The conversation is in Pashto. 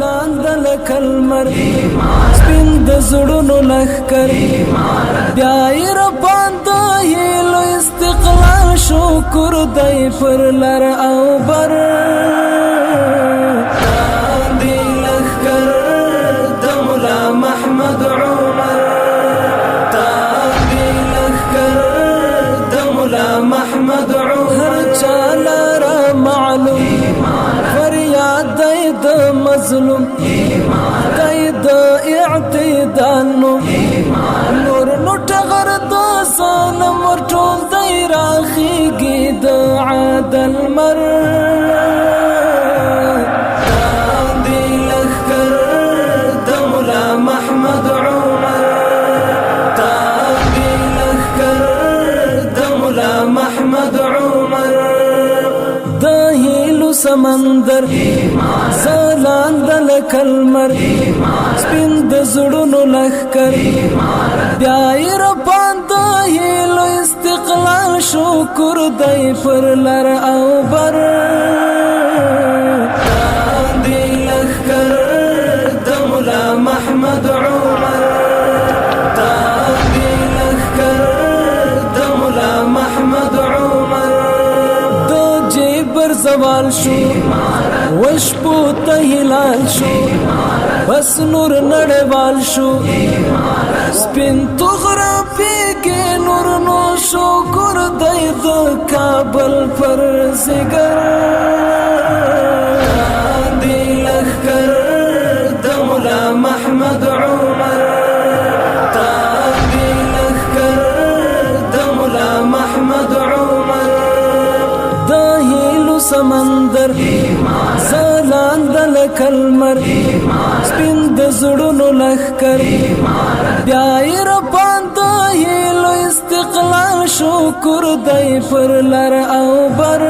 ځلاند لکه لمر، سپین د زړونو لښکر. بیا یې رپاند هیلو استقلال شکر دی پر لر او بر. دی لښکر د ملا محمد عمر، دی لښکر د ملا محمد عمر. هر چا لره معلوم فریاد دی د مظلوم، دی د اعتدال نوم. نور نو ټغر د ظالم ورټول دی، راخیږي د عدل مر. دی لښکر د ملا محمد عمر، دی لښکر د ملا محمد عمر. د هیلو سمندر، ځلاند لکه لمر، سپین د زړونو لښکر. بیا یې رپاند هیلو استقلال شکر دی پر لر او بر. دی لښکر د ملا محمد عمر، دی لښکر د ملا محمد عمر. د جبر زوال شو، وشپو ته هلال شو، بس نور نړیوال شو. سپین تغره پیګې نور نو شکر دی د کابل پر ځیګر. دی لښکر د ملا محمد عمر، دی لښکر د ملا محمد عمر. د هیلو سمندر، ځلاند لکه لمر، سپین د زړونو لښکر. بیا یې رپاند هیلو استقلال شکر دی پر لر او بر.